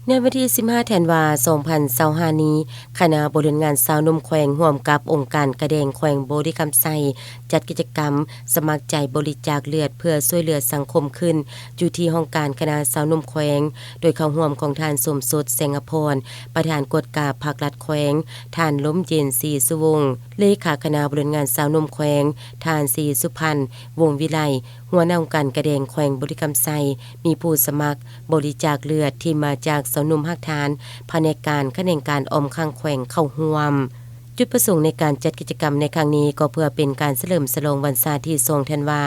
ໃນວັນທີສິບຫ້າ ທັນວາ ສອງພັນຊາວຫ້ານີ້, ຄະນະບໍລິຫານງານຊາວໜຸ່ມແຂວງ ຮ່ວມກັບອົງການກາແດງແຂວງບໍລິຄຳໄຊ ຈັດກິດຈະກຳສະໝັກໃຈບໍລິຈາກເລືອດເພື່ອຊ່ວຍເຫຼືອສັງຄົມຂຶ້ນ ຢູ່ທີ່ຫ້ອງການຄະນະຊາວໜຸ່ມແຂວງ ໂດຍເຂົ້າຮ່ວມຂອງທ່ານ ສົມສົດ ແສງອະພອນ ປະທານກວດກາພັກລັດແຂວງ, ທ່ານ ລົມເຢັນ ສີສຸວົງ ເລຂາຄະນະບໍລິຫານງານຊາວໜຸ່ມແຂວງ, ທ່ານ ສີສຸພັນ ວົງວິໄລ ຫົວໜ້າອົງການກາແດງແຂວງບໍລິຄຳໄຊ, ມີຜູ້ສະໝັກບໍລິຈາກເລືອດທີ່ມາຈາກຊາວໜຸ່ມຮາກຖານ, ພະແນກການ, ຂະແໜງການອ້ອມຂ້າງແຂວງເຂົ້າຮ່ວມ. ຈຸດປະສົງໃນການຈັດກິດຈະກຳໃນຄັ້ງນີ້ ກໍເພື່ອເປັນການສະເຫຼີມສະຫຼອງວັນຊາດທີສອງ ທັນວາ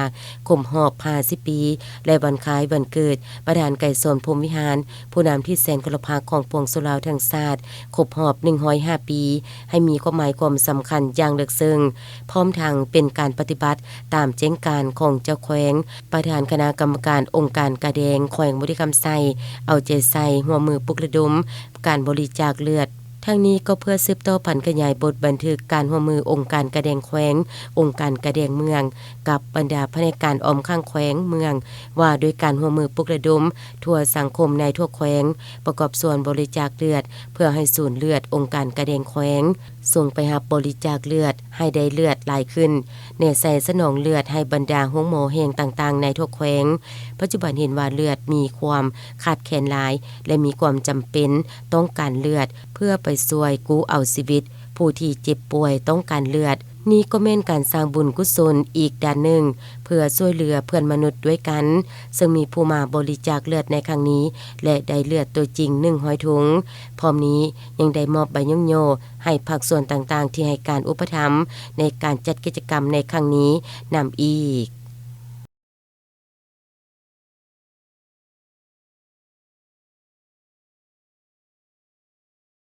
ຄົບຮອບຫ້າສິບປີ ແລະ ວັນຄ້າຍວັນເກີດປະທານໄກສອນ ພົມວິຫານ ຜູ້ນຳທີ່ແສນເຄົາລົບຮັກຂອງປວງຊົນລາວທັງຊາດ ຄົບຮອບໜຶ່ງຮ້ອຍຫ້າປີ ໃຫ້ມີຄວາມໝາຍຄວາມສຳຄັນຢ່າງເລິກເຊິ່ງ, ພ້ອມທັງເປັນການປະຕິບັດຕາມແຈ້ງການຂອງເຈົ້າແຂວງ, ປະທານຄະນະກຳມະການອົງການກາແດງແຂວງບໍລິຄຳໄຊ ເອົາໃຈໃສ່ຮ່ວມມືປຸກລະດົມການບໍລິຈາກເລືອດ. ທັງນີ້ກໍເພື່ອສືບຕໍ່ຜັນຂະຫຍາຍບົດບັນທຶກການຮ່ວມມືອົງການກາແດງແຂວງ, ອົງການກາແດງເມືອງ ກັບບັນດາພະແນກການອ້ອມຂ້າງແຂວງເມືອງ ວ່າດ້ວຍການຮ່ວມມືປຸກລະດົມທົ່ວສັງຄົມໃນທົ່ວແຂວງ ປະກອບສ່ວນບໍລິຈາກເລືອດ ເພື່ອໃຫ້ສູນເລືອດອົງການກາແດງແຂວງ ສົ່ງໄປຮັບບໍລິຈາກເລືອດໃຫ້ໄດ້ເລືອດຫຼາຍຂຶ້ນ, ແນໃສ່ສະໜອງເລືອດໃຫ້ບັນດາໂຮງໝໍແຫ່ງຕ່າງໆໃນທົ່ວແຂວງ. ປັດຈຸບັນເຫັນວ່າເລືອດມີຄວາມຂາດແຄນຫຼາຍ ແລະ ມີຄວາມຈຳເປັນຕ້ອງການເລືອດ ເພື່ອໄປຊ່ວຍກູ້ເອົາຊີວິດຜູ້ທີ່ເຈັບປ່ວຍຕ້ອງການເລືອດ. ນີ້ກໍແມ່ນການສ້າງບຸນກຸສົນອີກດ້ານໜຶ່ງ ເພື່ອຊ່ວຍເຫຼືອເພື່ອນມະນຸດດ້ວຍກັນ, ເຊິ່ງມີຜູ້ມາບໍລິຈາກເລືອດໃນຄັ້ງນີ້ ແລະ ໄດ້ເລືອດຕົວຈິງໜຶ່ງຮ້ອຍຖົງ. ພ້ອມນີ້ຍັງໄດ້ມອບໃບຍ້ອງຍໍໃຫ້ພາກສ່ວນຕ່າງໆທີ່ໃຫ້ການອຸປະຖຳໃນການຈັດກິດຈະກຳໃນຄັ້ງນີ້ນຳອີກ.